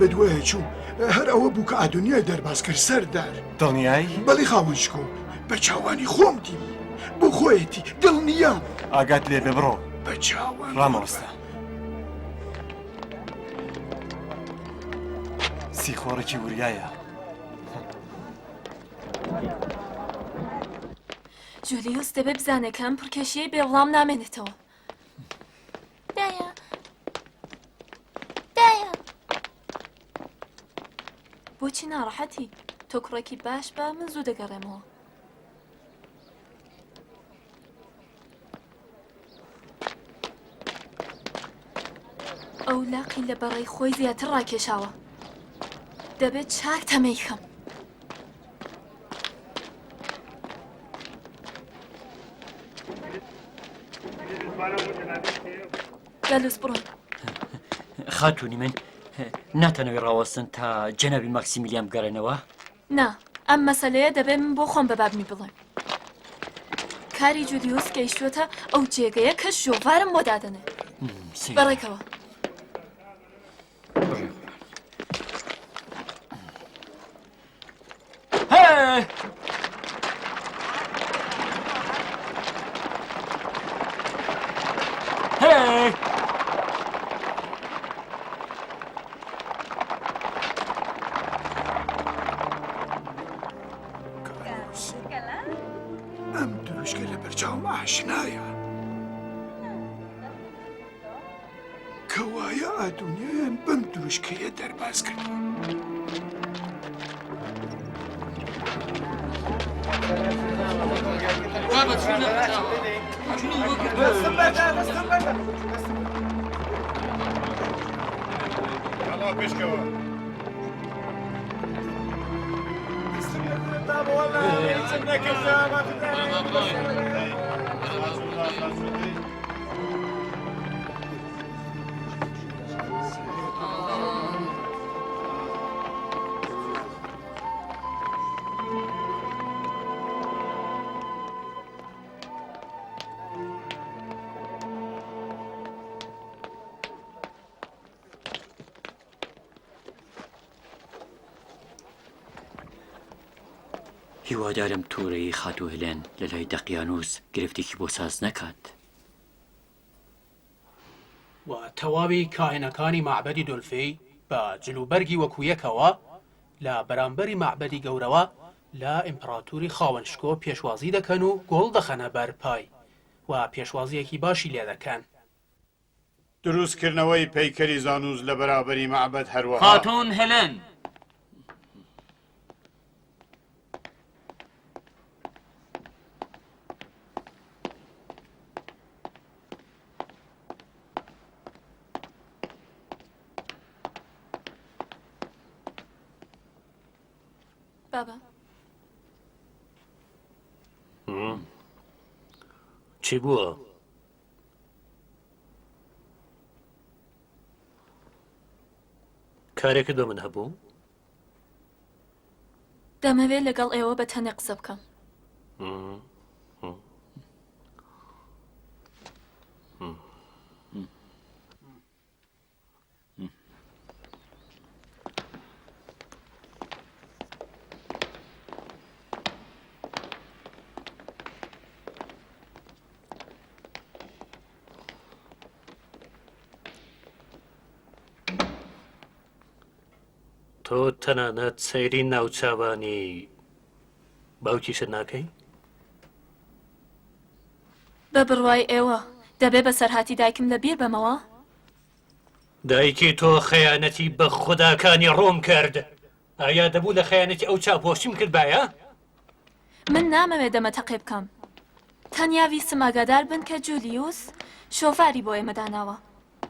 بە دوایە چووم هەر ئەوە بوو کە ئادونیای دەرباز کرد سەردار. دڵنیای؟ بەڵی خاوەن شکۆ، بە چاوانی خۆم دیم. بۆ خۆیەتی، دڵنیام. ئاگات لێ بێ بڕۆ. بە چاوان. ڕامەوەستە. سیخۆڕێکی وریایە. جولیوس دەبێ بزانێ کە ئەم پڕکێشیەی بێ وڵام نامێنێتەوە. دایە دایە بۆچی ناڕەحەتی؟ تۆ کوڕێکی باش بە من زوو دەگەڕێمەوە. ئەو لاقی لە بەڕەی خۆی زیاتر ڕاکێشاوە. دەبێت چاک تەمەی کەم. گەلوس بڕۆن. خاتوونی من ناتانەوێ ڕاوەستن تا جەنابی ماکسیمیلیان بگەڕێنەوە؟ نا، ئەم مەسەلەیە دەبێ من بۆ خۆم بە بابمی بڵێم. کاری جولیوس گەیشتووەتە ئەو جێگەیە کە شۆڤارم بۆ دادەنێ. بەڕێکەوە. Hey! Hey! ئەم دروشکە لە بەرچاوم ئاشنایە. کەوایە ئادونیایان بەم دروشکەیە دەرباز کردووە. هیوادارم توورەیی خاتوو هێلێن لە لای دەقیانووس گرفتێکی بۆ ساز نەکات. و تەواوی کاهینەکانی مەعبەدی دۆلفی بە جلوبەرگی وەکو یەکەوە لە بەرامبەری مەعبەدی گەورەوە لە ئیمپڕاتوری خاوەن شکۆ پێشوازی دەکەن و گوڵ دەخەنە بەر پای و پێشوازییەکی باشی لێدەکەن. دروستکردنەوەی پەیکەری زانوس لە بەرابەری مەعبەد هەروەها. خاتوون هێلێن. بابا چی بووە؟ کارێکت بە من هەبوو؟ دەمەوێت لەگەڵ ئێوە بە تەنێ قسە بکەم. تۆ تەنانەت سەیری ناوچاوانی باوکیشت ناکەی؟ بە بڕوای ئێوە دەبێ بەسەرهاتی دایکم لە بیر بەمەوە؟ دایکی تۆ خەیانەتی بە خوداکانی ڕۆم کرد ئایا دەبوو لە خەیانەتی ئەو چاوپۆشیم کردبایە؟ من نامەوێ دەمەتەقێ بکەم تەنیا ویستم ئاگادار بن کە جولیوس شۆفاری بۆ ئێمە داناوە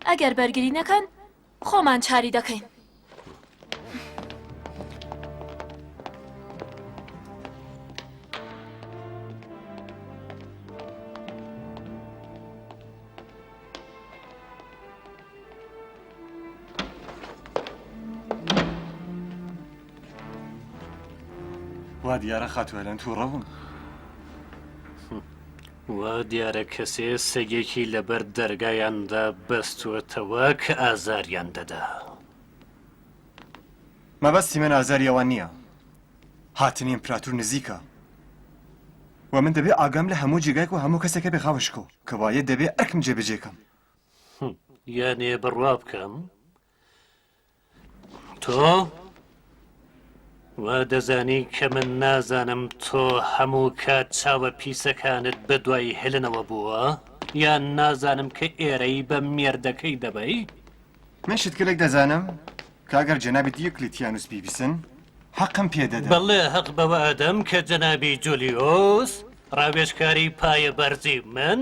ئەگەر بەرگری نەکەن خۆمان چاری دەکەین. وا دیارە خاتوو هێلێن تووڕە بوون. وا دیارە کەسێ سەگێکی لەبەر دەرگایاندا بەستووەتەوە کە ئازاریان دەدا. مەبەستی من ئازاری ئەوان نییە. هاتنی ئیمپراتور نزیکە و من دەبێ ئاگام لە هەموو جێگایەک و هەموو کەسێک هەبێ خاوەن شکۆ. کەوایە دەبێ ئەرکم جێبەجێ کەم. یانێ بڕوا بکەم تۆ وا دەزانی کە من نازانم تۆ هەموو کات چاوە پیسەکانت بە دوای هێلنەوە بووە یان نازانم کە ئێرەی بە مێردەکەی دەبەی؟ من شتگەلێک دەزانم کە ئەگەر جەنابی دیۆکلیتیانوس بیبیسن حەقم پێ دەدەن. بەڵێ هەق بەوە ئەدەم کە جەنابی جولیۆس ڕاوێژکاری پایەبەرزی من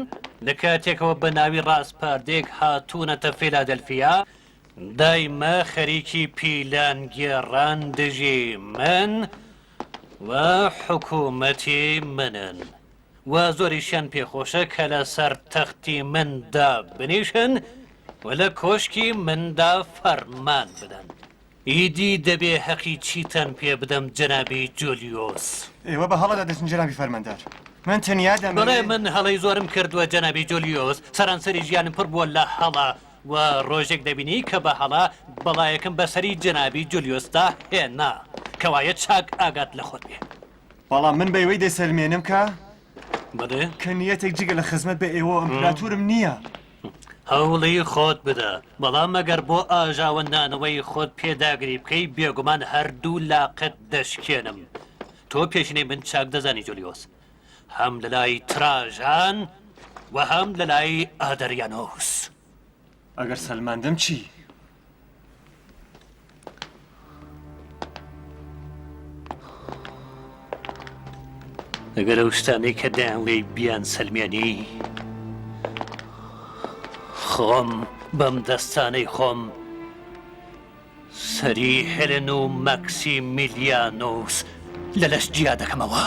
لە کاتێکەوە بە ناوی ڕاسپاردەیەک هاتوونەتە فیلادلفیا دایمە خەریکی پیلانگێڕان دژی من و حکوومەتی منن و زۆریشیان پێخۆشە کە لە سەر تەختی من دابنیشن و لە کۆشکی مندا فەرمان بدەن. ئیدی دەبێ هەقی چیتان پێ بدەم جەنابی جولیۆس؟ ئێوە بە هەڵەدا دەچن جەنابی فەرماندار. من تەنیا دەمەوێ. بەڵێ من هەڵەی زۆرم کردووە جەنابی جولیۆس، سەرانسەری ژیانم پڕ بووە لە هەڵە و ڕۆژێک دەبینی کە بە هەڵە بەڵایەکم بە سەری جەنابی جولیۆسدا هێنا. کەوایە چاک ئاگات لە خۆت بێ. بەڵام من بە ئێوەی دەسەلمێنم کە. بەڵێ؟ کە نیەتێک جگە لە خزمەت بە ئێوە و ئەمپراتورم نییە. هەوڵی خۆت بدە، بەڵام ئەگەر بۆ ئاژاوە نانەوەی خۆت پێداگری بکەی، بێگومان هەردوو لاقت دەشکێنم. تۆ پێشینەی من چاک دەزانی جولیۆس، هەم لە لای تراژان و هەم لە لای ئادریانۆس. ئەگەر سەلماندم چی؟ ئەگەر ئەو شتانەی کە دەیانڵێی بیانسەلمێنی، خۆم بەم دەستانەی خۆم سەری هێلن و مەکسیمیلیانۆس لە لەش جیا دەکەمەوە.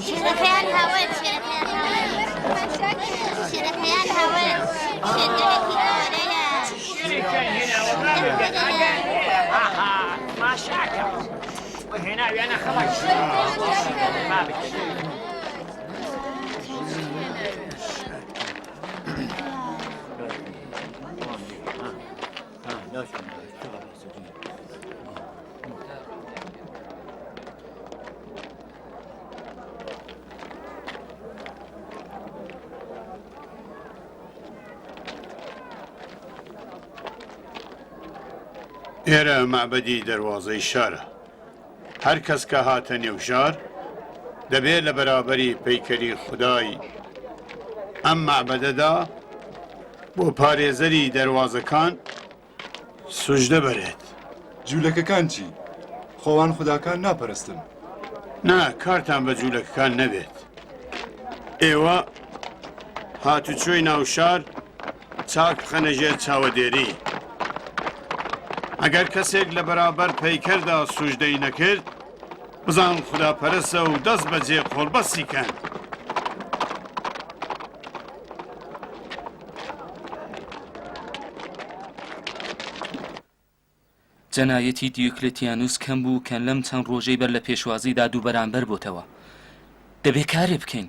شێرەکەیان هاوەت شێرەکەیان شێرەکەیان هاوەت شێرەکەیان ئێرە مەعبەدی دەروازەی شارە. هەر کەس کە هاتە نێو شار، دەبێ لە بەرابەری پەیکەری خودای ئەم مەعبەدەدا بۆ پارێزەری دەروازەکان سوجدە بەرێت. جوولەکەکان چی؟ خۆ ئەوان خوداکان ناپەرستن. نا، کارتان بە جوولەکەکان نەبێت. ئێوە هاتوچۆی ناو شار چاک بخەنە ژێر چاوەدێری. ئەگەر کەسێک لە بەرابەر پەیکەردا سوجدەی نەکرد، بزان خوداپەرستە و دەست بەجێ قۆڵبەستی کەن. جەنایەتی دیوکلتیانوس کەم بوو کە لەم چەند ڕۆژەی بەر لە پێشوازیدا دووبەرامبەر بۆتەوە. دەبێ کارێ بکەین.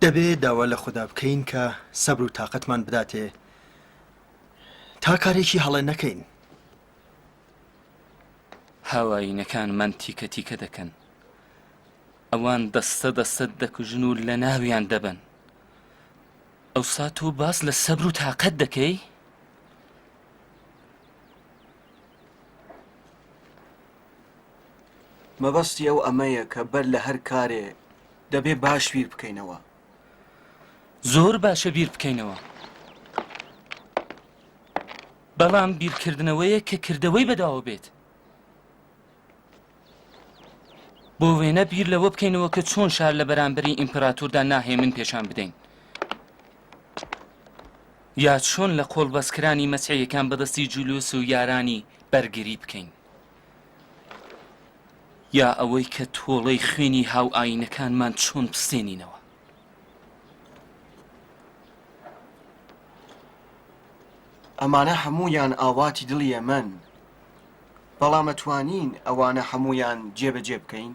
دەبێ داوا لە خودا بکەین کە سەبر و تاقەتمان بداتێ تا کارێکی هەڵە نەکەین. هاوایینەکانمان تیکە تیکە دەکەن. ئەوان دەستە دەستەت دەکوژن و لەناویان دەبەن. ئەوسا تۆ باس لە سەبر و تاقەت دەکەی؟ مەبەستی ئەو ئەمەیە کە بەر لە هەر کارێ دەبێ باش بیر بکەینەوە. زۆر باشە بیر بکەینەوە. بەڵام بیرکردنەوەیەک کە کردەوەی بەداوە بێت. بۆ وێنە بیر لەوە بکەینەوە کە چۆن شار لە بەرامبەری ئیمپراتوردا ناهێمن پێشان بدەین. یا چۆن لە قۆڵبەستکرانی مەسیحیەکان بەدەستی جولیوس و یارانی بەرگری بکەین. یا ئەوەی کە تۆڵەی خوێنی هاوئایینەکانمان چۆن بستێنینەوە. ئەمانە هەموویان ئاواتی دڵی ئێمەن، بەڵام ئەتوانین ئەوانە هەموویان جێبەجێ بکەین؟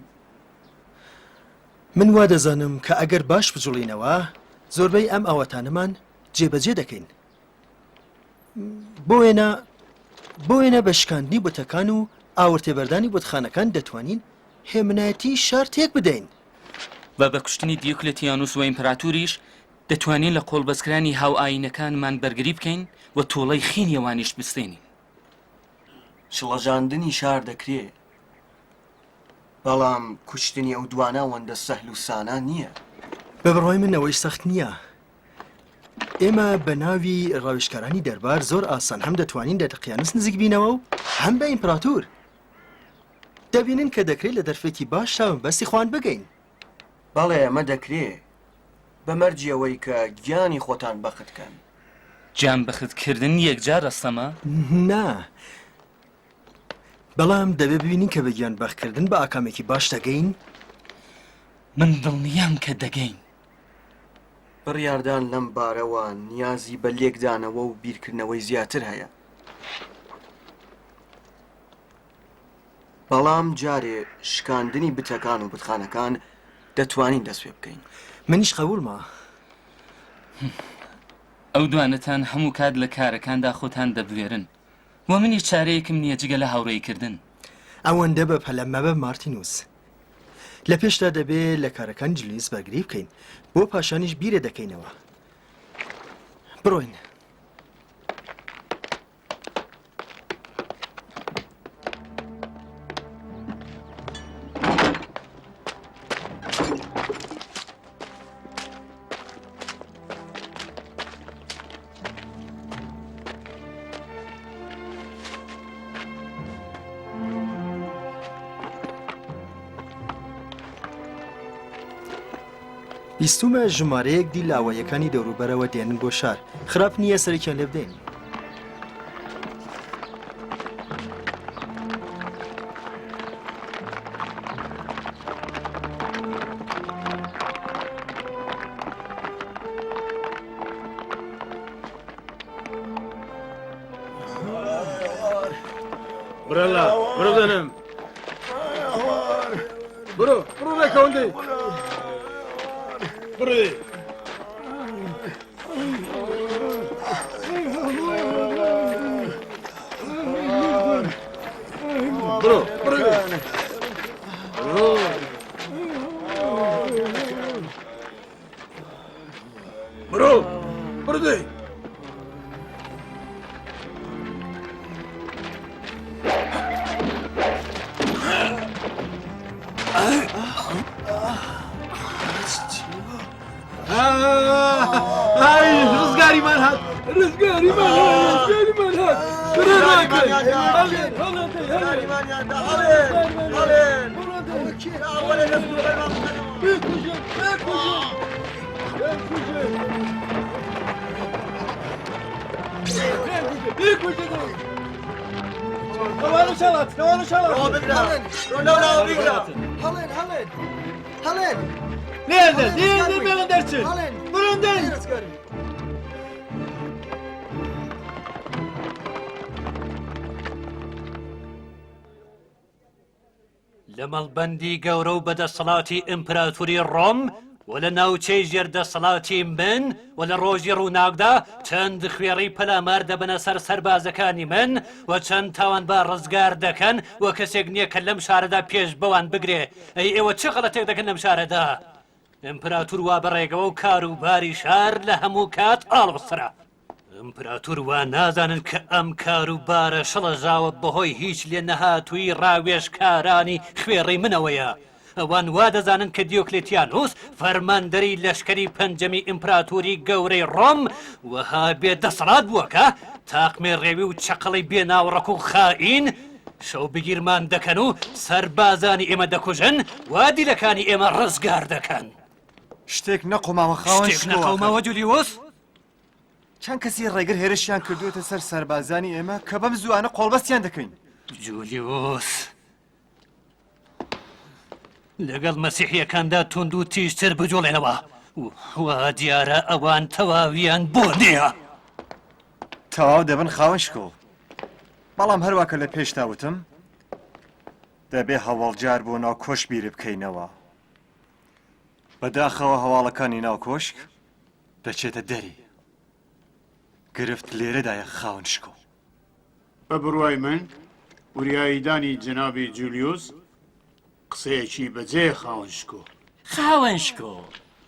من وا دەزانم کە ئەگەر باش بجوڵینەوە، زۆربەی ئەم ئاواتانەمان جێبەجێ دەکەین. بۆ وێنە، بۆ وێنە بە شکاندنی بتەکان و ئاورتێبەردانی بتخانەکان دەتوانین هێمنایەتی شار تێک بدەین. و بە کوشتنی دیۆکلێتیانوس و ئیمپراتوریش دەتوانین لە قۆڵبەستکرانی هاوئایینەکانمان بەرگری بکەین و تۆڵەی خینی ئەوانیش بستێنین. شڵەژاندنی شار دەکرێ، بەڵام کوشتنی ئەو دوانە ئەوەندە سەهل و سانا نییە. بە بڕوای من ئەوەیش سەخت نییە. ئێمە بە ناوی ڕاوێژکارانی دەربار زۆر ئاسان هەم دەتوانین لە دقیانوس نزیک بینەوە و هەم بە ئیمپراتور. دەبینن کە دەکرێت لە دەرفێکی باش تا مەبەستی خۆان بگەین. بەڵێ ئەمە دەکرێ، بە مەرجی ئەوەی کە گیانی خۆتان بەخت کەن. گیان بەخت کردن یەکجار ئەستەمە؟ نا، بەڵام دەبێ ببینین کە بە گیان بەخت کردن بە ئاکامێکی باش دەگەین؟ من دڵنیام کە دەگەین. بڕیاردان لەم بارەوە نیازی بە لێکدانەوە و بیرکردنەوەی زیاتر هەیە. بەڵام جارێ شکاندنی بتەکان و بتخانەکان دەتوانین دەست پێ بکەین. منیش قەبووڵمە. ئەو دوانەتان هەموو کات لە کارەکاندا خۆتان دەبوێرن و منیش چارەیەکم نییە جگە لە هاوڕێیکردن. ئەوەندە بە پەلە مەبە مارتینوس. لە پێشدا دەبێ لە کارەکانی جولیوس بەرگری بکەین، بۆ پاشانیش بیرێ دەکەینەوە. بڕۆین. بیستومە ژمارەیەک دیل لە ئاواییەکانی دەوروبەرەوە دێنن بۆ شار، خراپ نییە سەرێکیان لێ بدەین. برلا برو دەنم برو برو ڕێکەوەندەی بڕێ برو برو برو برو دەی ڕزگاریمان هات ڕزگاریمان هات ڕزگاریمان هات هەڵێن هەڵێن هەڵێن لێردە لێردە بێڵە دەرچن بڕۆن دەی لە مەڵبەندی گەورە و بەدەسەڵاتی ئیمپراتوری ڕۆم و لە ناوچەی ژێر دەسەڵاتی من و لە ڕۆژی ڕووناکدا چەند خوێڕی پەلامار دەبەنە سەر سەربازەکانی من و چەند تاوانبار ڕزگار دەکەن و کەسێک نییە کە لەم شارەدا پێش بەوان بگرێ ئەی ئێوە چ غەڵەتێک دەکەن لەم شارەدا؟ ئیمپراتور وا بەڕێگەوە و کار و باری شار لە هەموو کات ئاڵۆزترە. ئیمپراتور وا نازانن کە ئەم کار و بارە شڵەژاوە بەهۆی هیچ لێ نەهاتوویی ڕاوێژکارانی خوێڕی منەوەیە. ئەوان وا دەزانن کە دیۆکلێتیانوس فەرماندەری لەشکری پەنجەمی ئیمپراتوری گەورەی ڕۆم وەها بێ دەسەڵات بووە کە تاقمێ ڕێوی و چەقەڵی بێ ناوەڕەک و خائین شەوبگیرمان دەکەن و سەربازانی ئێمە دەکوژن و دیلەکانی ئێمە ڕزگار دەکەن. شتێک نەقۆماوە خاوەن شتێک نەقەوماوە جولیوس؟ چەند کەسی ڕێگر هێرشیان کردووەتە سەر سەربازانی ئێمە کە بەم زووانە قۆڵبەستیان دەکەین. جولیوس! لەگەڵ مەسیحییەکاندا توند و تیژتر بجوڵێنەوە. وا دیارە ئەوان تەواویان بۆ نییە. تەواو دەبن خاوەن شکۆ. بەڵام هەروا کە لە پێشدا وتم، دەبێ هەواڵجار بۆ ناو کۆشک بیربکەینەوە. بەداخەوە هەواڵەکانی ناو کۆشک دەچێتە دەرێ. گرفت لێرەدایە خاوەن شکۆ. بە بڕوای من وریاییدانی جەنابی جولیوس قسەیەکی بەجێیە خاوەن شکۆ. خاوەن شکۆ،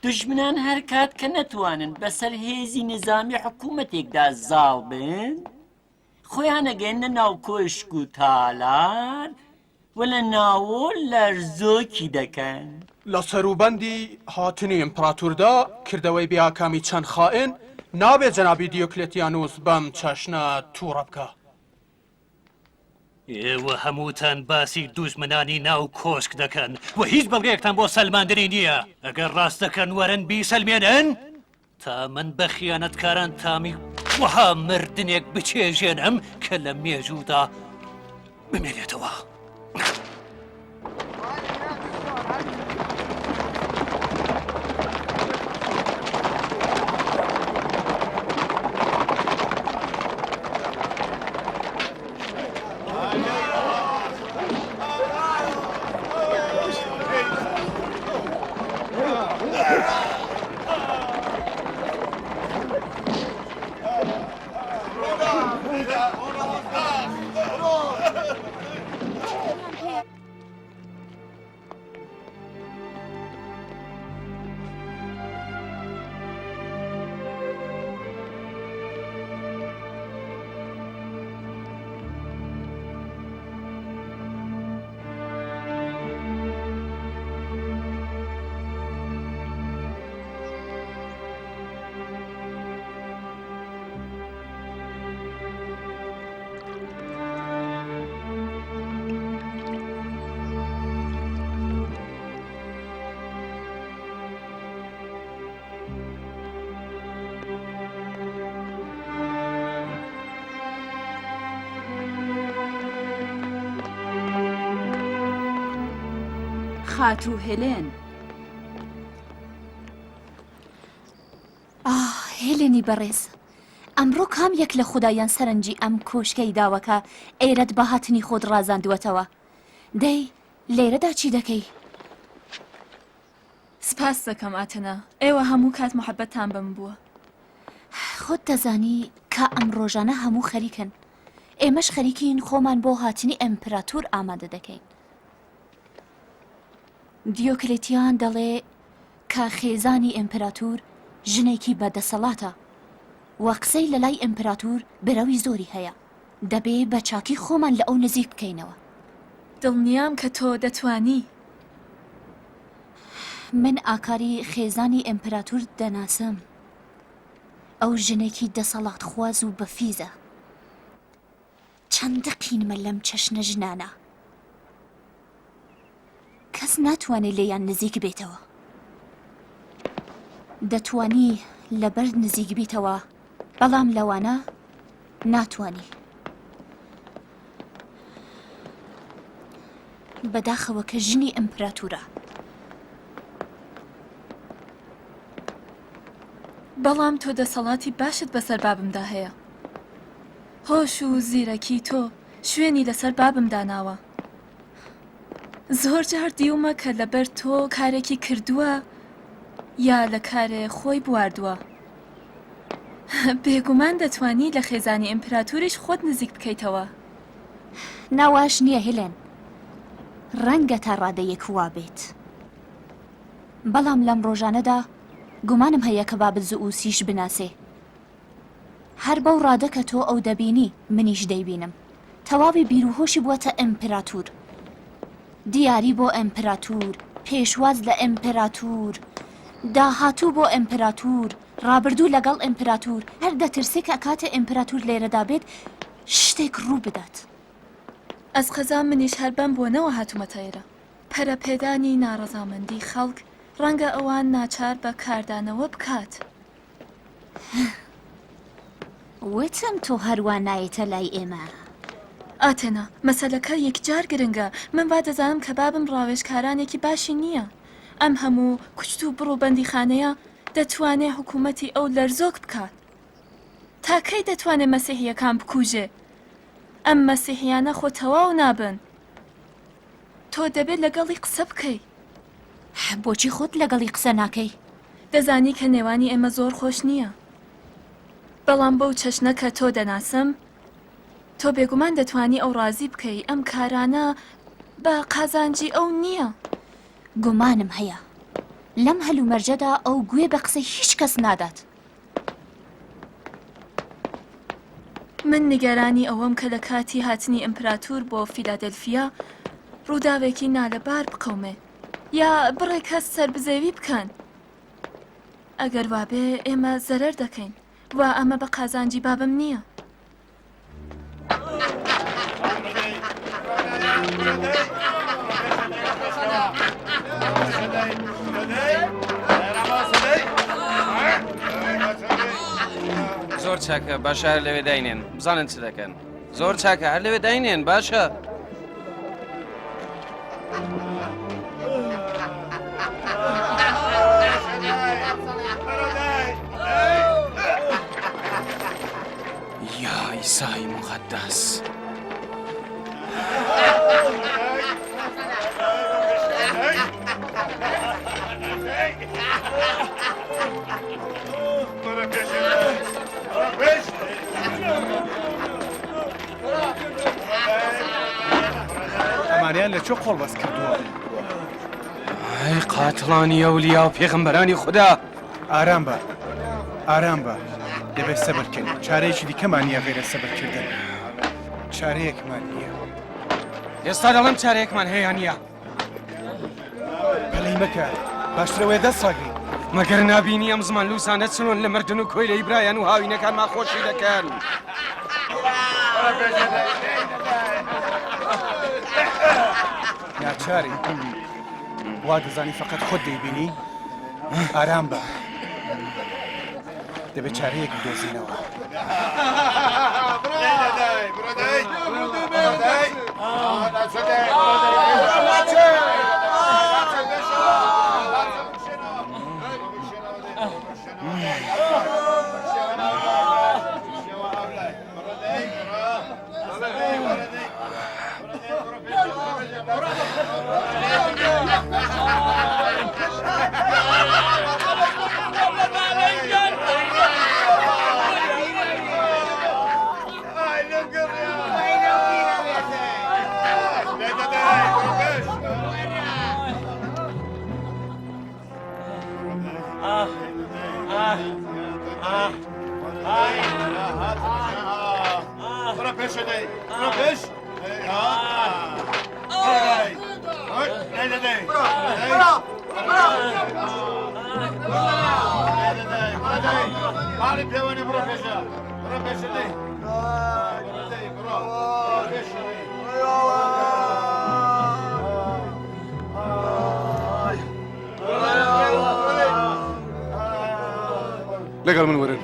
دوژمنان هەر کات کە نەتوانن بەسەر هێزی نیزامی حکوومەتێکدا زاڵ بن، خۆیان ئەگەیەننە ناو کۆشک و تالار و لە ناوۆ لەرزۆکی دەکەن. لە سەروبەندی هاتنی ئیمپراتوردا کردەوەی بێ ئاکامی چەند خائن، نابێ جەنابی دیۆکلێتیانوس بەم چەشنە تووڕە بکا. ئێوە هەمووتان باسی دوژمنانی ناو کۆشک دەکەن و هیچ بەڵگەیەکتان بۆ سەلماندنی نییە. ئەگەر ڕاست دەکەن وەرن بیسەلمێنن تا من بە خیانەتکاران تامی وەها مردنێک بچێژێنم کە لە مێژوودا بمێنێتەوە. خاتوو هێلێن. ئاه هێلێنی بەڕێز، ئەمڕۆ کام یەک لە خودایان سەرنجی ئەم کۆشکەی داوە کە ئێرەت بە هاتنی خۆت ڕازاندووەتەوە؟ دەی لێرەدا چی دەکەی؟ سپاست دەکەم ئاتنا، ئێوە هەموو کات موحەبەتتان بە من بووە. خۆت دەزانی کە ئەم ڕۆژانە هەموو خەریکن، ئێمەش خەریکین خۆمان بۆ هاتنی ئیمپراتور ئامادە دەکەین. دیۆکلێتیان دەڵێ کە خێزانی ئیمپراتور ژنێکی بە دەسەڵاتە و قسەی لە لای ئیمپراتور برەوی زۆری هەیە. دەبێ بە چاکی خۆمان لە ئەو نزیک بکەینەوە. دڵنیام کە تۆ دەتوانی. من ئاکاری خێزانی ئیمپراتور دەناسم. ئەو ژنێکی دەسەڵاتخواز و بەفیزە. چەندە قینمە لەم چەشنە ژنانە. کەس ناتوانێ لێیان نزیک بێتەوە. دەتوانی لە بەرد نزیک بیتەوە، بەڵام لەوانە ناتوانی. بەداخەوە کە ژنی ئیمپراتورە. بەڵام تۆ دەسەڵاتی باشت بەسەر بابمدا هەیە. هۆش و زیرەکی تۆ شوێنی لەسەر بابم داناوە. زۆر جار دیومە کە لەبەر تۆ کارێکی کردووە یا لە کارێ خۆی بواردووە. بێگومان دەتوانی لە خێزانی ئیمپراتوریش خۆت نزیک بکەیتەوە. نا واش نییە هیلێن. ڕەنگە تا ڕادەیەک وا بێت. بەڵام لەم ڕۆژانەدا گومانم هەیە کە بابت زئوسیش بناسێ. هەر بەو ڕادە کە تۆ ئەو دەبینی منیش دەیبینم. تەواوی بیروهۆشی بووەتە ئیمپراتور. دیاری بۆ ئیمپراتور، پێشواز لە ئیمپراتور، داهاتوو بۆ ئیمپراتور، ڕابردوو لەگەڵ ئیمپراتور، هەر دەترسێ کە کاتێ ئیمپراتور لێرەدا بێت شتێک ڕوو بدات. ئەزقەزا منیش هەر بەم بۆنەوە هاتوومەتە ئێرە. پەرەپێدانی ناڕەزامەندی خەڵک ڕەنگە ئەوان ناچار بە کاردانەوە بکات. وتم تۆ هەروا نایەیتە لای ئێمە. ئاتێنا، مەسەلەکە یەکجار گرنگە. من وا دەزانم کە بابم ڕاوێژکارانێکی باشی نییە. ئەم هەموو کوشت و بڕ و بەندیخانەیە دەتوانێ حکوومەتی ئەو لەرزۆک بکات. تا کەی دەتوانێ مەسیحییەکان بکوژێ؟ ئەم مەسیحییانە خۆ تەواو نابن. تۆ دەبێ لەگەڵی قسە بکەی. بۆچی خۆت لەگەڵی قسە ناکەی؟ دەزانی کە نێوانی ئێمە زۆر خۆش نییە. بەڵام بەو چەشنە کە تۆ دەناسم، تۆ بێگومان دەتوانی ئەو ڕازی بکەی ئەم کارانە بە قازانجی ئەو نییە. گومانم هەیە. لەم هەلومەرجەدا ئەو گوێ بە قسەی هیچ کەس نادات. من نیگەرانی ئەوەم کە لە کاتی هاتنی ئیمپراتور بۆ فیلادلفیا ڕووداوێکی نالەبار بقەومێ یا بڕێک کەس سەربزێوی بکەن. ئەگەر وابێ ئێمە زەرەر دەکەین و ئەمە بە قازانجی بابم نییە. زۆر چاکە باشە هەر لەوێ داینێن بزانن چ دەکەن زۆر چاکە هەر لەوێ داینێن باشە. یا عیسای مقدس ئەمانەیان لە چۆ قۆڵبەست کردووە؟ ئەی قاتڵانی ئەولیا و پێغەمبەرانی خودا ئارام بە ئارام بە دەبێت سەبرکەین چارەیەکی دیکەمان نییە غیرە سەبرکردن چارەیەکمان نییە ئێستا دەڵێم چارەیەکمان هەیە نییە پەلەی مەکە باشترەوەی دەست ڕاگری مەگەر نابینی ئەم زمان لوسانە چلۆن لە مردن و کۆیلەی برایان و هاوینەکانمان خۆشی دەکەن. ناچاری وا دەزانی فقط خۆت دەیبینی ئارام بە دەبێت چارەیەک بدۆزینەوە. لەگەڵ من وەرن.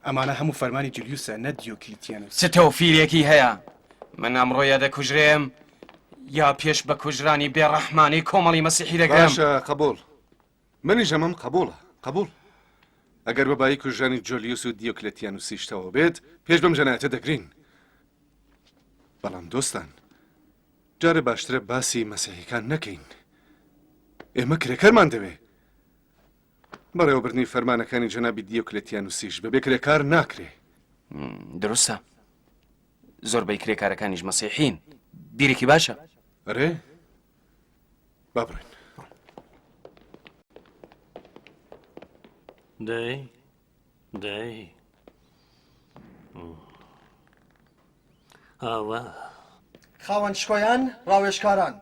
ئەمانە هەموو فەرمانی جولیوسە نە دیۆکلیتیانوس. چ تەوفیرێکی هەیە؟ من ئەمڕۆ یا دەکوژرێم یا پێش بە کوژرانی بێڕەحمانەی کۆمەڵی مەسیحی دەگرم. باشە قبوڵ. منیش ئەمەم قبوڵە. قبوڵ. ئەگەر بە بایی کوژرانی جۆلیوس و دیۆکلێتیانوسیش تەواو بێت، پێش بەم جەنایەتە دەگرین. بەڵام دۆستان، جارێ باشترە باسی مەسیحیکان نەکەین. ئێمە کرێکەرمان دەوێ. بەڕێوەبردنی فەرمانەکانی جەنابی دیۆکلێتیانوسیش بەبێ کرێکار ناکرێ. دروستە. زۆربەی کرێکارەکانیش مەسیحین. بیرێکی باشە. ئەرێ؟ با بڕۆین. دەی دەی ئاوا. خاوەن شکۆیان، ڕاوێژکاران.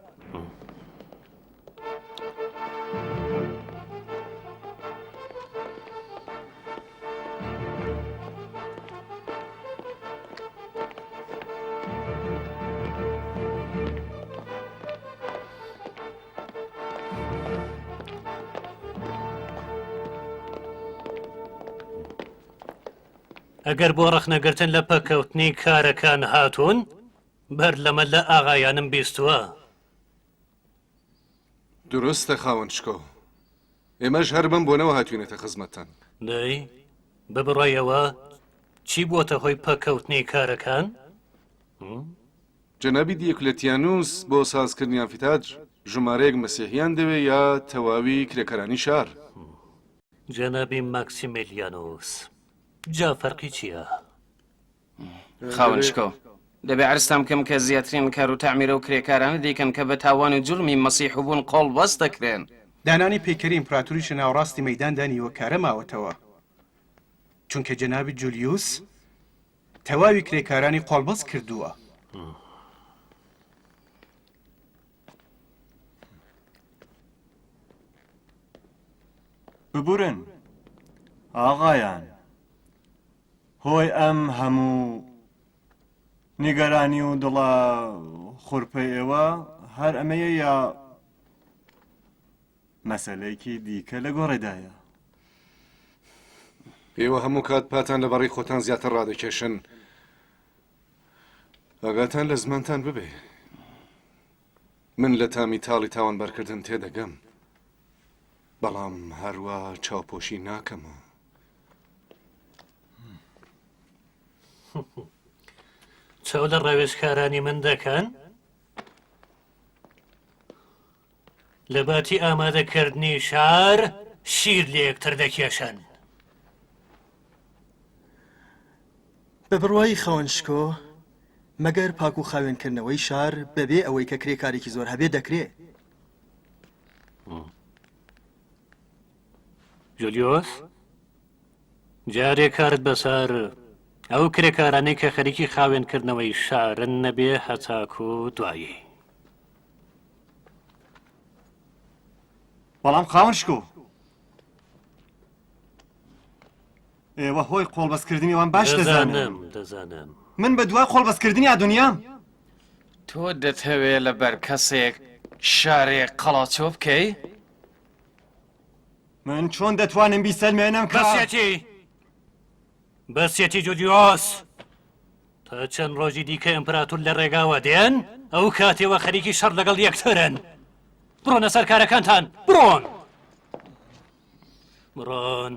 ئەگەر بۆ ڕەخنەگرتن لە پەککەوتنی کارەکان هاتوون، بەر لەمە لە ئاغایانم بیستووە. دروستە خاوەن شکۆ. ئێمەش هەر بەم بۆنەوە هاتووینەتە خزمەتتان. دەی، بە بڕوای ئێوە چی بووەتە هۆی پەککەوتنی کارەکان؟ جەنابی دیۆکلێتیانوس بۆ سازکردنی ئامفیتاتر ژمارەیەک مەسیحییان دەوێ یا تەواوی کرێکارانی شار؟ جەنابی ماکسیمیلیانوس، جا فەرقی چییە؟ خاوەن شکۆ، دەبێ عەرزتان بکەم کە زیاترین کار و تەعمیر ئەو کرێکارانە دەیکەن کە بە تاوان و جورمی مەسیحبوون قۆڵبەست دەکرێن. دانانی پەیکەری ئیمپراتوریش لە ناوەڕاستی مەیداندا نیوەکارە ماوەتەوە، چونکە جەنابی جولیوس تەواوی کرێکارانی قۆڵبەست کردووە. ببورن ئاغایان، هۆی ئەم هەموو نیگەرانی و دڵە خورپەی ئێوە هەر ئەمەیە یا مەسەلەیەکی دیکە لە گۆڕێدایە؟ ئێوە هەموو کات پاتان لە بەڕی خۆتان زیاتر ڕادەکێشن. ئاگاتان لە زمانتان ببێ. من لە تامی تاڵی تاوانبارکردن تێدەگەم، بەڵام هەروا چاوپۆشی ناکەمەوە. چاو لە ڕاوێژکارانی من دەکەن؟ لە باتی ئامادەکردنی شار شیر لە یەکتر دەکێشن. بە بڕوای خاوەن شکۆ، مەگەر پاک و خاوێنکردنەوەی شار بەبێ ئەوەی کە کرێکارێکی زۆر هەبێ دەکرێ؟ جولیۆس، جارێ کارت بەسەر ئەو کرێکارانەی کە خەریکی خاوێنکردنەوەی شارن نەبێ هەتاکوو دوایی. بەڵام خاوەن شکۆ، ئێوە هۆی قۆڵبەستکردنی ئەوان باش دەزانن. دەزانم، دەزانم. من بە دوای قۆڵبەستکردنی ئادونیام. تۆ دەتەوێ لەبەر کەسێک شارێک قەڵاچۆ بکەی؟ من چۆن دەتوانم بیسەلمێنم کە. بەسیەتی! بەسیەتی جولیۆس! تا چەند ڕۆژی دیکە ئیمپراتور لە ڕێگاوە دێن، ئەو کاتێوە خەریکی شەڕ لەگەڵ یەکترن. بڕۆنە سەر کارەکانتان، بڕۆن! بڕۆن!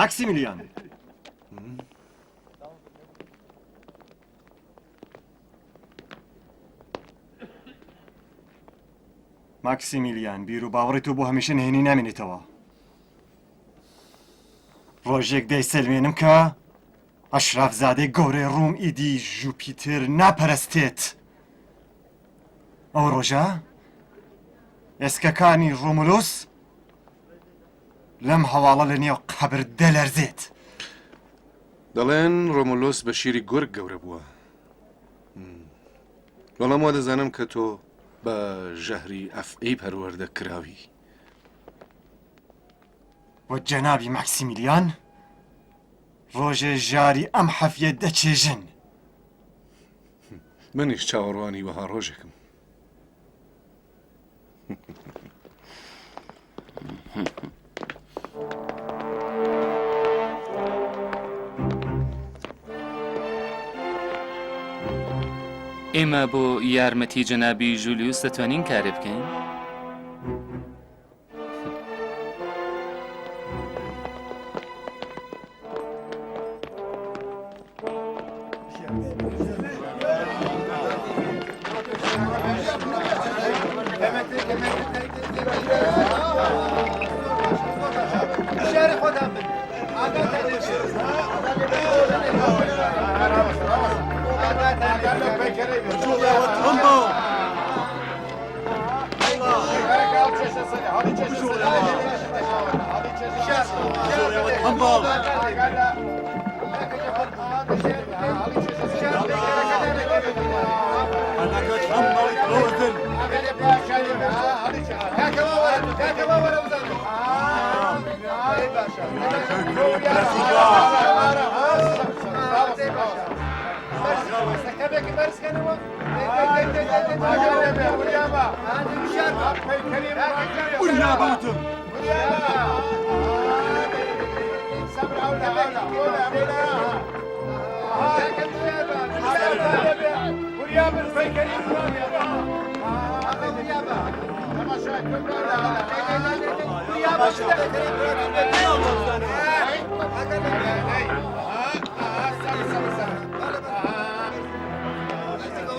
ماکسیمیلیان ماکسیمیلیان بیر و باوەڕی تۆ بۆ هەمیشە نهێنی نامێنێتەوە ڕۆژێک دەیسەلمێنم کە ئەشرافزادەی گەورەی ڕوم ئیدی ژوپیتر ناپەرستێت. ئەو ڕۆژە ئێسکەکانی ڕۆمولوس لەم هەواڵە لە نێو قەبر دەلەرزێت. دەڵێن ڕۆمولوس بە شیری گورگ گەورە بووە. بەڵام وا دەزانم کە تۆ بە ژەهری ئەفعی پەروەردە کراوی. وە جەنابی ماکسیمیلیان ڕۆژێ ژاری ئەم حەفیە دەچێژن. منیش چاوەڕوانی وەها ڕۆژێکم. ئێمە بۆ یارمەتی جەنابی ژولیوس دەتوانین کارێ بکەین؟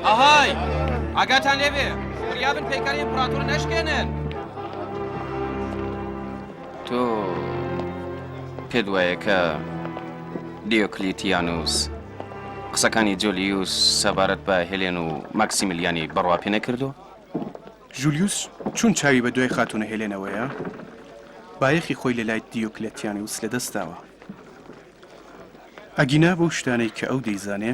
ئەهای ئاگاتان لێبێ وریابن پەیکەری ئیمپراتۆر نەشکێنن. تۆ پێت وایە کە دیۆکلیتیانوس قسەکانی جۆلیوس سەبارەت بە هێلێن و ماکسیمیلیانی بڕوا پێ نەکردووە؟ ژولیوس چون چاوی بە دوای خاتوونە هێلێنەوەیە، بایەخی خۆی لە لای دیۆکلێتیانوس لەدەست داوە. ئەگینا بەو شتانەی کە ئەو دەیزانێ،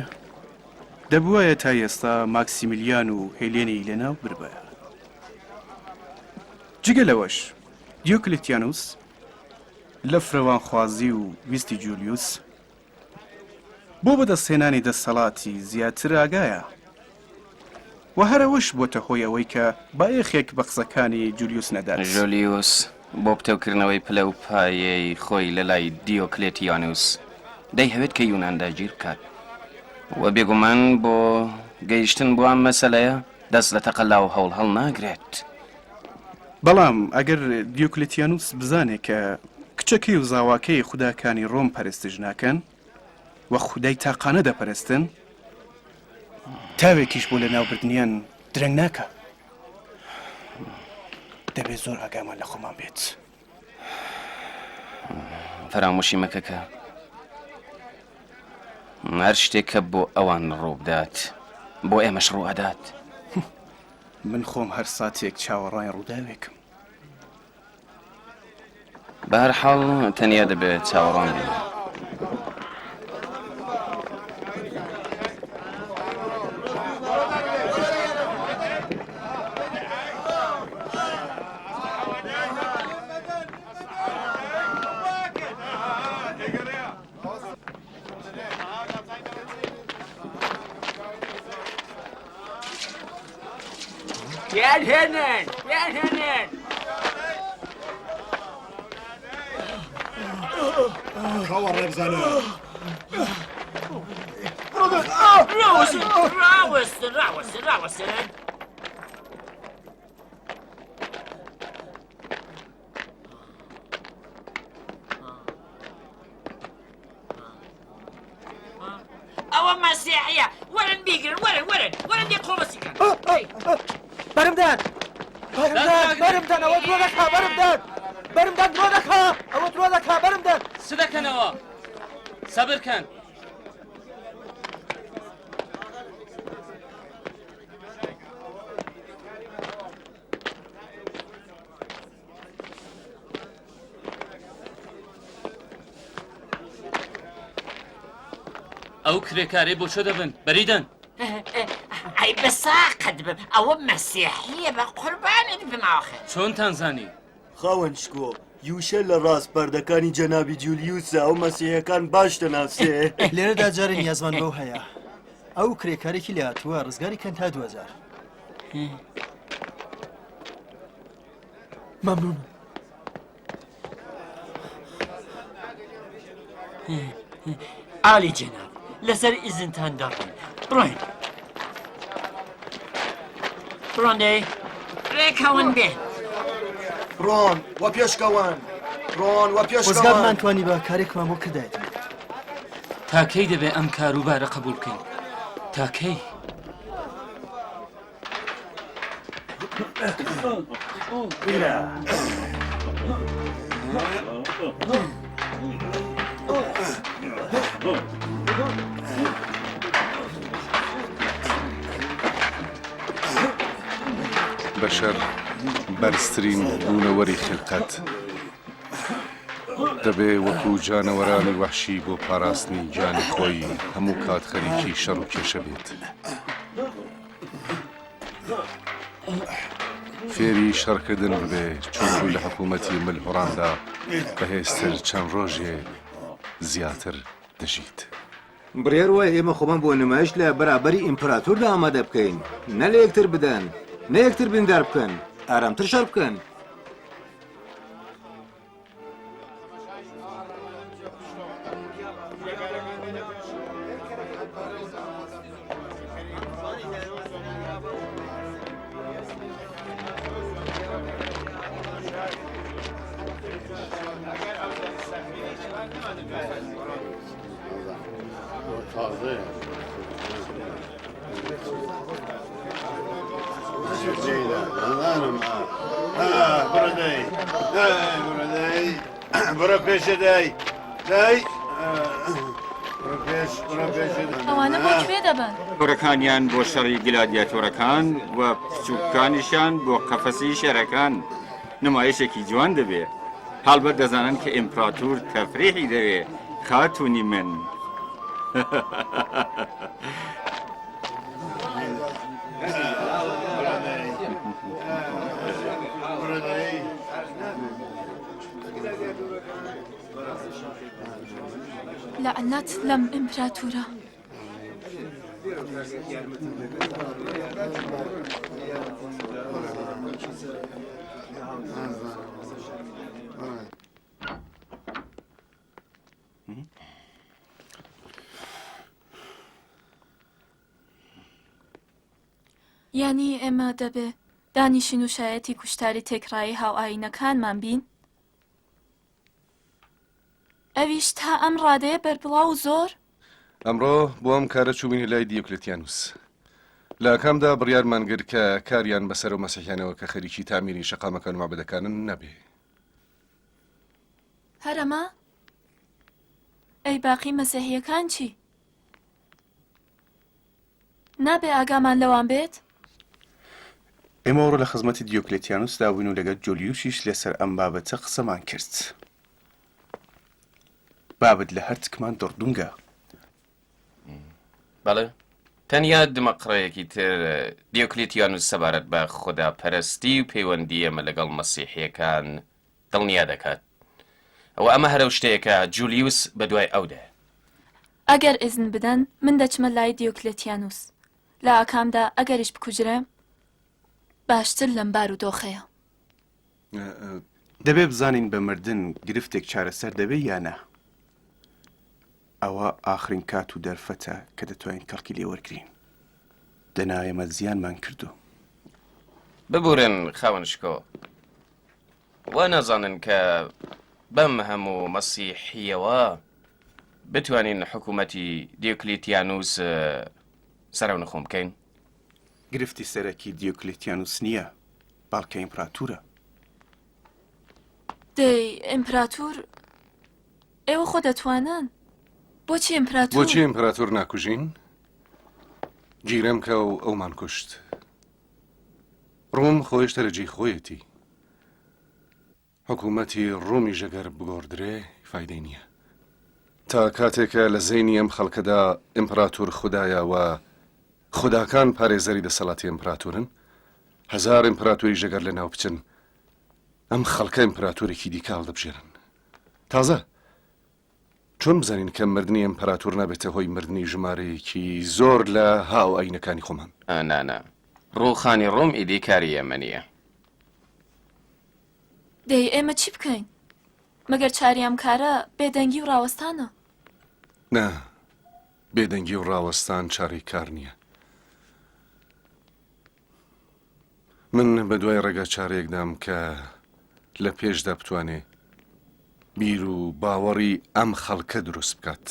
دەبوایە تا ئێستا ماکسیمیلیان و هێلێنی لەناو بربایە. جگە لەوەش، دیۆکلێتیانوس لە فرەوانخوازی و ویستی جولیوس بۆ بەدەستهێنانی دەسەڵاتی زیاتر ئاگایە و هەر ئەوەش بۆتە هۆی ئەوەی کە بایەخێک بە قسەکانی جولیوس نەدات. جولیوس بۆ پتەوکردنەوەی پلە و پایەی خۆی لە لای دیۆکلێتیانوس دەیهەوێت کە یونان داگیر بکات و بێگومان بۆ گەیشتن بۆ ئەم مەسەلەیە دەست لە تەقەلا و هەوڵ هەڵناگرێت. بەڵام ئەگەر دیۆکلێتیانوس بزانێ کە کچەکەی و زاواکەی خوداکانی ڕۆم پەرستش ناکەن و خودای تاقانە دەپەرستن، تاوێکیش بۆ لەناوبردنیان درەنگ ناکا. دەبێ زۆر ئاگامان لە خۆمان بێت. فەرامۆشی مەکە کە هەر شتێک کە بۆ ئەوان ڕووبدات بۆ ئێمەش ڕووئەدات. من خۆم هەر ساتێک چاوەڕوانی ڕووداوێکم. بەهەرحاڵ تەنیا دەبێت چاوەڕوان بین. بیان هێنن بیان هێنن خاوە ڕێبزانە ڕاوەستن ڕاوەستن ڕاوەستن ڕاوەستن ئەوە مەسیحیە وەرن بیگرن وەرن وەرن وەرن دێ قۆڵبەستی کەن بەرمدان بەرمدان بەرمدان ئەوە درۆ دەکا بەرمدان بەرمدان درۆ دەکا ئەوە درۆ دەکا بەرمدان چ دەکەنەوە سەبر کەن ئەو کرێکارەی بۆ چۆ دەبن بەریدەن ئەی بەساقت بم ئەوە مەسیحیە بە قوربانت بم ئاخر چۆنتان زانی خاوەن شکۆ یوشە لە ڕاسپاردەکانی جەنابی جولیوسە ئەو مەسیحەکان باش دەناسێ لێرەدا جارێ نیازمان بەو هەیە ئەو کرێکارێکی لێهاتووە ڕزگاری کەن تا دوجار مەمنون. عالی جەناب لەسەر ئیزنتان دەڕۆین بڕۆین بڕۆن دەی ڕێکەون بێ ڕۆن وە پێشکەوەن ڕۆن وە پێشکەوەن خۆزگا بمانتوانی بە کارێکمان بۆ کردایەتی. تا کەی دەبێ ئەم کاروبارە قبوڵ بکەین تا کەی؟ بەشەر بەرزترین بوونەوەری خیلقەت دەبێ وەکو جانەوەرانی وەحشی بۆ پاراستنی گیانی خۆی هەموو کات خەریکی شەڕ و کێشە بێت. فێری شەڕکردن ببێ چونکو لە حکوومەتی ملهوڕاندا. بەهێزتر چەند ڕۆژێ زیاتر دەژیت. بڕیار وایە ئێمە خۆمان بۆ نمایش لە بەرابەری ئیمپراتۆردا ئامادە بکەین، نە لە یەکتر بدەن، نە یەکتر بریندار بکەن، ئارامتر شەڕ بکەن. بڕۆ پێشێ دای دای ئەوانە بۆ کوێ دەبەن؟ گەورەکانیان بۆ شەڕی گلادیاتۆرەکان و بچووکەکانیشیان بۆ قەفەسی شێرەکان. نمایشێکی جوان دەبێ. هەڵبەت دەزانن کە ئیمپراتور تەفریحی دەوێ خاتوونی من. لەعنەت لەم ئیمپراتورە. یانی ئێمە دەبێ دانیشین و شایەتی کوشتاری تێکڕایی هاوئایینەکانمان بین؟ ئەویش تا ئەم ڕادەیە بەربڵاو و زۆر؟ ئەمڕۆ بۆ ئەم کارە چووینە لای دیۆکلێتیانوس. لە ئاکامدا بڕیارمان گرت کە کاریان بەسەر ئەو مەسیحیانەوە کە خەریکی تامیری شەقامەکان و مەعبەدەکانن نەبێ. هەر ئەمە؟ ئەی باقی مەسیحییەکان چی؟ نابێ ئاگامان لەوان بێت؟ ئێمە ئەوڕۆ لە خزمەتی دیۆکلێتیانوسدا بووین و لەگەڵ جۆلیوسیش لەسەر ئەم بابەتە قسەمان کرد. بابت لە هەرتکمان دڕدونگە. بەڵێ، تەنیا دمەقڕەیەکی تر دیۆکلیتیانوس سەبارەت بە خوداپەرستی و پەیوەندی ئێمە لەگەڵ مەسیحییەکان دڵنیا دەکات. و ئەمە هەر ئەو شتەیە کە جولیوس بەدوای ئەودایە. ئەگەر ئیزن بدەن من دەچمە لای دیۆکلێتیانوس. لە ئاکامدا ئەگەریش بکوژرێم باشتر لەم بارودۆخەیە. دەبێ بزانین بە مردن گرفتێک چارەسەر دەبێ یا نا. ئەوە ئاخرین کات و دەرفەتە کە دەتوانین کەڵکی لێ وەرگرین. دەنا ئێمە زیانمان کردو. ببورن خاوەن شکۆ، وا نازانن کە بەم هەموو مەسیحییەوە بتوانین حکوومەتی دیۆکلیتیانوس سەرەونخوم بکەین؟ گرفتی سەرەکی دیۆکلیتیانوس نییە، بەڵکە ئیمپراتورە. دەی ئیمپراتور ئێوە خۆ دەتوانن بۆچی ئیمپراتور؟ بۆچی ئیمپراتور ناکوژین؟ گیرەم کە و ئەومان کوشت. ڕوم خۆ هێشتا لە جێی خۆیەتی. حکوومەتی ڕومیش ئەگەر بگۆڕدرێ فایدەی نییە. تا کاتێکە لە زەینی ئەم خەڵکەدا ئیمپراتور خودایە و خوداکان پارێزەری دەسەڵاتی ئیمپراتورن، هەزار ئیمپراتوریش ئەگەر لەناو بچن، ئەم خەڵکە ئیمپراتورێکی دیکە هەڵدەبژێرن. تازە چۆن بزانین کە مردنی ئیمپراتور نابێتە هۆی مردنی ژمارەیەکی زۆر لە هاوئایینەکانی خۆمان؟ نا نا، ڕووخانی ڕۆم ئیدی کاری ئێمە نییە. دەی ئێمە چی بکەین؟ مەگەر چاری ئەم کارە بێدەنگی و ڕاوەستانە؟ نا، بێدەنگی و ڕاوەستان چارەی کار نییە. من بە دوای ڕێگا چارەیەکدام کە لە پێشدا بتوانێ بیر و باوەڕی ئەم خەڵکە دروست بکات.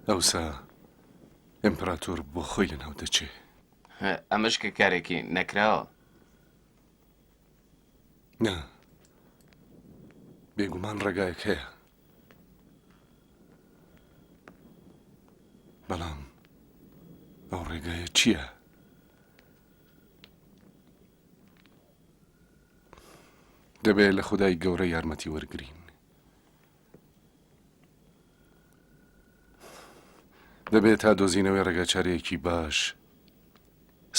ئەوسا ئیمپراتۆر بۆ خۆی لەناو دەچێ. ئەمەش کە کارێکی نەکراوە. نا، بێگومان ڕێگایەک هەیە. بەڵام ئەو ڕێگایە چییە؟ دەبێ لە خودای گەورە یارمەتی وەرگین. دەبێت تا دۆزینەوەی ڕێگاچارەیەکی باش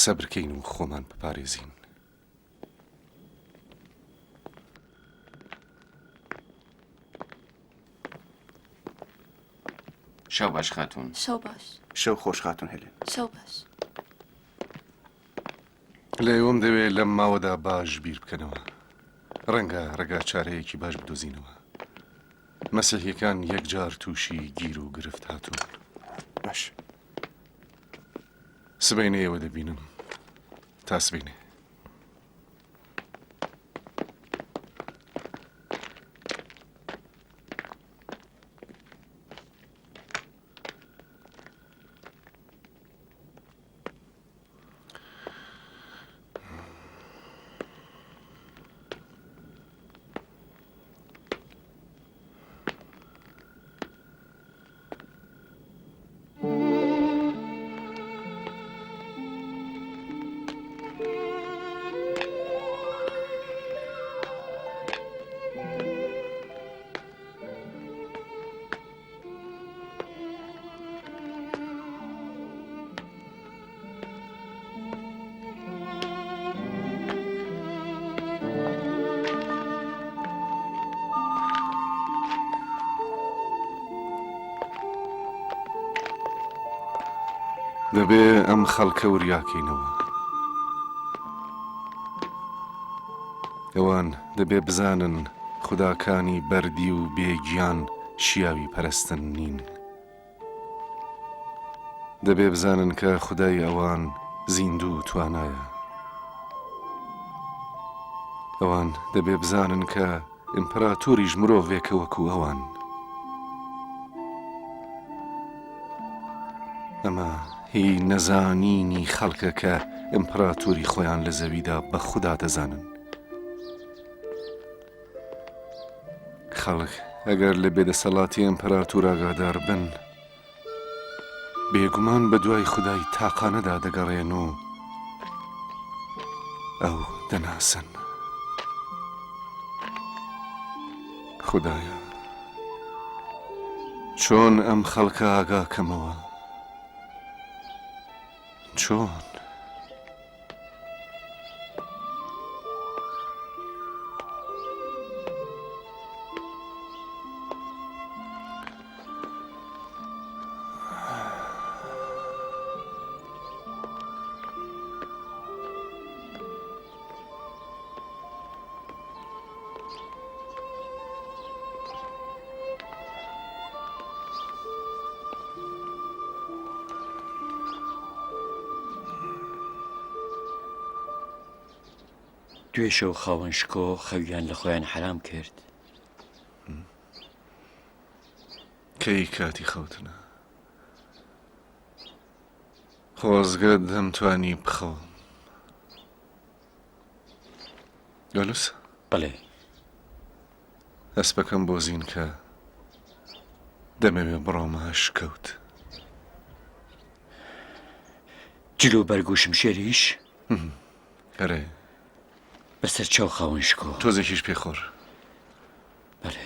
سەبرکەین و خۆمان بپارێزین. شەو باش خاتوون. شەو باش. شەو خۆش خاتوون هێلێن. شەو باش. لە ئێوەم دەوێ لەم ماوەدا باش بیر بکەنەوە. ڕەنگە ڕێگا چارەیەکی باش بدۆزینەوە. مەسیحیەکان یەکجار تووشی گیر و گرفت هاتوون. باش. سبەینێ ئێوە دەبینم. تا سبەینێ. دەبێ ئەم خەڵکە وریاکەینەوە. ئەوان دەبێ بزانن خوداکانی بەردی و بێ گیان شیاوی پەرستن نین. دەبێ بزانن کە خودای ئەوان زیندوو و توانایە. ئەوان دەبێ بزانن کە ئیمپراتۆریش مرۆڤێکە وەکو ئەوان. ئەمە هی نەزانینی خەڵکە کە ئیمپراتۆری خۆیان لە زەویدا بە خودا دەزانن. خەڵک ئەگەر لە بێدەسەڵاتی ئیمپراتور ئاگادار بن، بێگومان بە دوای خودای تاقانەدا دەگەڕێن و ئەو دەناسن. خودایە چۆن ئەم خەڵکە ئاگا کەمەوە؟ چۆن؟ دوێ شەو خاوەن شکۆ خەویان لە خۆیان حەرام کرد. کەی کاتی خەوتنە؟ خۆزگە دەمتوانی بخەوم. گالوس؟ بەڵێ. ئەسپەکەم بۆ زین کە دەمەوێ بڕۆمە ئەشکەوت. جل و بەرگ و شمشێریش؟ ئەرێ. بەسەر چاو خاوەن شکۆ. تۆزێکیش پێخۆر. بەڵێ.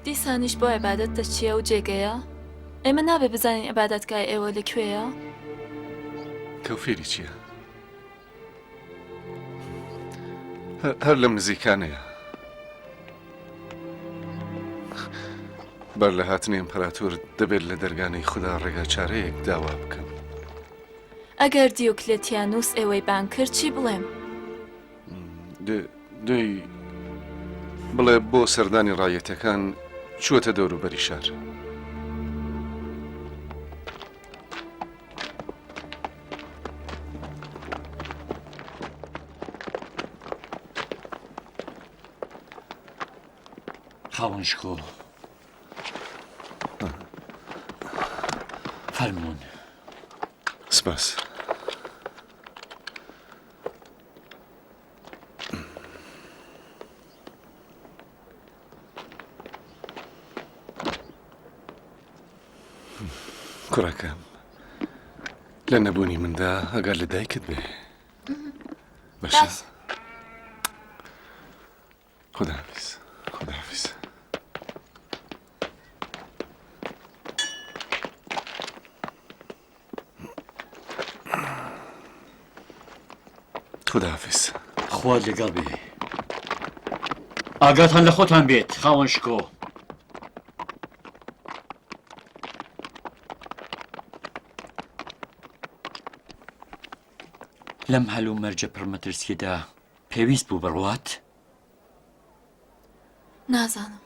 دیسانیش بۆ عیبادەت دەچیە ئەو جێگەیە؟ ئێمە نابێ بزانین عیبادەتگای ئێوە لە کوێیە؟ تۆ فێری چییە؟ هەر لەم نزیکانەیە. بەر لە هاتنی ئیمپراتۆر دەبێت لە دەرگانەی خودا ڕێگا چارەیەک داوا بکەم. ئەگەر دیۆکلێتیانوس ئێوەی بانگ کرد چی بڵێم؟ دەی بڵێ بۆ سەردانی ڕایەتەکان چووەتە دەوروبەری شار. خاوەن شکۆ فەرموون. سپاس. کوڕەکەم لە نەبوونی مندا ئەگەر لە دایکت بێ. باشە خداحافیز خداحافیز. خداحافیز. خوات لەگەڵ بێ. ئاگاتان لە خۆتان بێت خاوەن شکۆ. لەم هەلومەرجە پڕمەترسیەدا پێویست بوو بڕوات؟ نازانم.